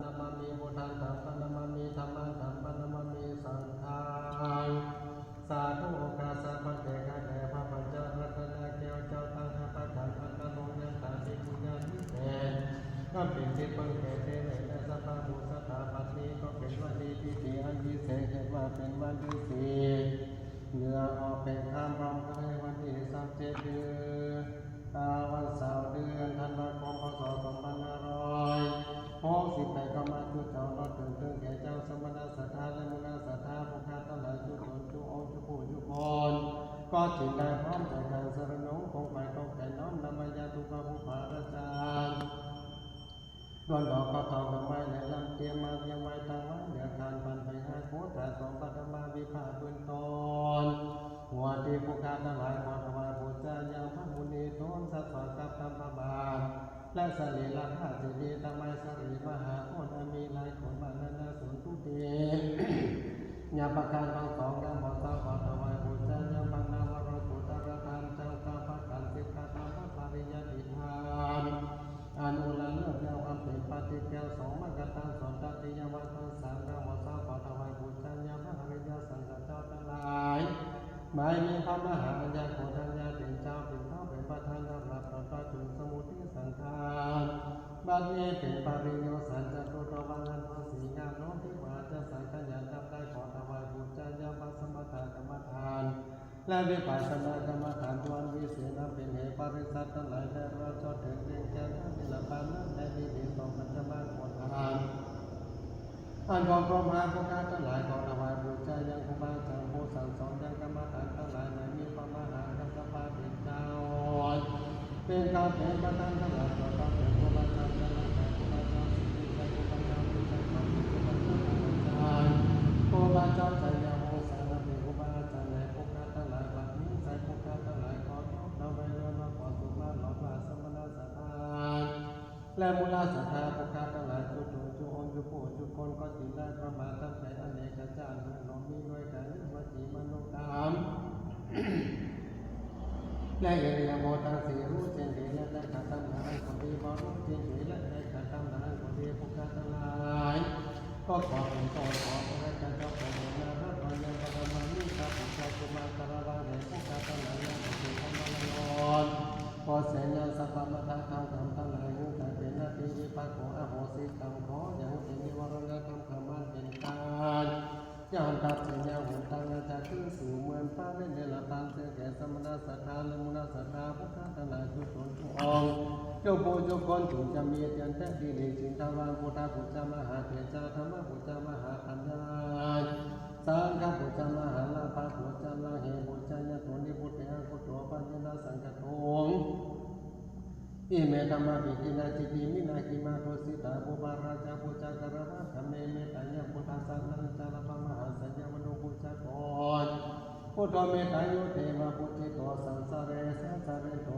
ນະມາມິ ພຸດທັງ ທຳມັງ ນະມາມິ ທຳມັງ ທຳມັງ ນະມາມິ ສັງຄັງ ສາທຸໂອກາສະພັນເຕ ຂ້າແດ່ພະບັນດາລັດຕະນະແກ້ວເຈົ້າທັງຫ້າ ພະຂັນ ພັນນະລົງ ຍັງຖາພິກຂຸຍານວິເສດ ອັນເປັນທີ່ເພິ່ງແກ່ເທວະແລະສັບພະບຸດສະຖາ ບັດນີ້ກໍເປັນວັນດີທີ່ດີອັນວິເສດ ເອີ້ນວ່າເປັນວັນທີສີ່ ເໜືອອອກເປັນຄຳພ້ອມກັນໃນວັນທີຊາວເຈັດ ເດືອນ ອາ ວັນເສົາ ເດືອນທັນວາຄົມ ພ.ສ. ສອງພັນຫ້າຮ້ອຍຫົກສິບແປດ ກໍມາຈຸດຈອດຮອດເຖິງເຖິງແກ່ເຈົ້າສະມະນະສັດທາ ແລະ ມຸນະສັດທາ ຜູ້ຂ້າທັງຫຼາຍ ທຸກຕົນ ທຸກອົງ ທຸກຜູ້ ທຸກຄົນ ກໍຈຶ່ງໄດ້ພ້ອມໃຈກັນສະໜອງຄອງໄປຂອງແກ່ນ້ອມນຳມາຍັງທຸກພະຜູ້ພາລາຈານ ດວນດອກກໍຕອກດອກໄມ້ ແລະ ລຳຕຽມມາຕຽມໄວ້ຕັ້ງໄວ້ເໜືອຄານ ປັນໄປຫາໂຄຖາສອງ ປະຖະມາວິພາກເບື້ອງຕົ້ນ ຫົວທີ່ຜູ້ຂ້າທັງຫຼາຍ ຂໍຖວາຍບູຊາຍັງພະມຸນີ ໂຕນສັດສອນກັບທຳພະບາດ ແລະ ສະລີລະທາດເຈດີ ຕະໄມສະລີມະຫາໂອດ ອັນມີຫຼາຍໂກດມານານາສົນທຸເດ ຍາປະການທັງສອງ ຍາມບໍ່ເຊົາ ຂໍຖວາຍບູຊາຍັງພະນາວະໂລກຸດຕະລະທຳ ຈັກກະພະຂັນ ສິບກະທຳ ພະປະລິຍັດຕິທຳ ອັນອຸລະເລີດແລ້ວ ອັນເປັນປະຕິແກ້ວສອງ ມັງຄະທຳສອນ ຕະຕິຍະວັດທັງສາມ ຍາມບໍ່ເຊົາ ຂໍຖວາຍບູຊາຍັງພະອະລິຍະສັງຄະເຈົ້າທັງຫຼາຍ ໝາຍມີພະມະຫາອັນຍາໂກດທັນຍາເປັນເຈົ້າ ເປັນເຈົ້າເປັນປະທານ ລຳດັບຕໍ່ໄປຈົນສະໝຸດທິສັງຂານ ບັດນີ້ເປັນປະລິໂຍສັນ ຈະຕຸດຕະວັງ ອັນພະສີງາໂນທິວາຈະສັງຂະຍັນ ນັບໄດ້ ຂໍຖວາຍບູຊາຍັງພະສະມະຖະກຳມະຖານ ແລະ ວິປັດສະນາກຳມະຖານ ດ້ວນວິເສດ ອັນເປັນເຫດປະລິສັດທັງຫຼາຍ ໄດ້ລອດຈອດເຖິງວຽງຈັນ ອັນນິລະປານນັ້ນ ແລະ ທີ່ດີສອງ ປັນຈະມາໂຄຖານ ອັນຂອງພວກມະຫາຜູ້ຂ້າທັງຫຼາຍ ຂໍຖວາຍບູຊາຍັງຄູບາອາຈານ ຜູ້ສັ່ງສອນຍັງກຳມະຖານທັງຫຼາຍ ໃນມີພະມະຫາກັດສະປະເປັນເຈົ້າ ເປັນການເປັນປະທານທັງຫຼາຍ ຂໍຕ້ອງເປັນຄູບາອາຈານ ຈະລັກສາຄູບາອາຈານ ສິດທິໄຊຄູບາອາຈານ ວິໄຊຄຳ ຄູບາອາຈານ ຄູບາອາຈານໄຊຍະວົງສາ ນຳເປັນຄູບາອາຈານໃຫ້ຜູ້ຂ້າທັງຫຼາຍ ບັດນີ້ໃສ່ຜູ້ຂ້າທັງຫຼາຍ ຂໍນ້ອມນຳໄວ້ເລື່ອນມາ ຂໍສຸມມາຫຼອມລາສະມະນະສັດທາ ແລະ ມຸລະສັດທາ ຜູ້ຂ້າທັງຫຼາຍ ທຸກຕົນ ທຸກອົງ ທຸກຜູ້ ທຸກຄົນ ກໍຈຶ່ງໄດ້ປະມາດ ທັງແປດອະເນກະຈາດ ເຮືອນຫຼວງມີໜ່ວຍກາຍ ເຮືອນວະຈີມະໂນກຳ ແລະ ອິລິຍາບົດທັງສີ່ ຮູ້ຈິ້ງດີ ແລະ ໄດ້ກະທຳຫຼາຍອັນກໍດີ ບໍ່ຮູ້ຈິ້ງດີ ແລະ ໄດ້ກະທຳຫຼາຍອັນກໍດີ ຜູ້ຂ້າທັງຫຼາຍ ກໍຂໍເປັນຕົ້ນ ຂໍພະເດດເຈົ້າ ຂໍພະນາລັດ ຂໍຍັງພະນາມາມີ ພະພຸດທະຄຸມາຄາລະວະ ໃຫ້ຜູ້ຂ້າທັງຫຼາຍ ຍັງບໍ່ເຖິງຄຳວ່າລອດ ຂໍເສນຍັງສັບພະມັນຕະຄຳຄຳທັງຫຼາຍ ຮູ້ຈັກເປັນໜ້າທີ່ວິປັດໂກ ອະໂຫສິກຳ ຂໍຢ່າຮູ້ເປັນນິວາລະນະທຳຄຳອັນເປັນການ ຍ້ອນຕັດສິນຍາຫົນທາງອັນຈະຄືນສູ່ເມືອນຟ້າ ແລະ ເນລະປານເຊິ່ງແກ່ສະມະນະສັດທາ ແລະ ມຸນະສັດທາ ຜູ້ຂ້າທັງຫຼາຍ ທຸກຕົນ ທຸກອົງ ທຸກຜູ້ ທຸກຄົນ ຈຶ່ງຈະມີຕຽນແທ້ດີຫຼີກ ຈຶ່ງຖະວາຍພຸດທະບູຊາ ມະຫາເຖຈາ ທຳມະບູຊາ ມະຫາປັນຍາ ສັງຄະບູຊາ ມະຫາລາພະບູຊາ ລະເຫບູຊາ ຍະໂຕ ນິພຸດເຕ ອະກຸດໂຕ ປະຍານະສັງກະໂຕ ອິເມ ທຳມະວິທິນາ ຈິດຕິມິນາ ກິມາ ທຸສິຕາ ປຸບພະລາຊາ ປູຊາ ຄາລະວະ ທຳເມ ເມດຕາຍະ ພຸດທະສາສະນັງ ຈາລະພະ ມະຫາໄຊຍະວະນຸ ປູຊາກອນ ພຸດໂທ ເມດຕາຍຸ ເທວະປຸດທິໂຕ ສັງສາເຣ ສາສາເຣນໂຕ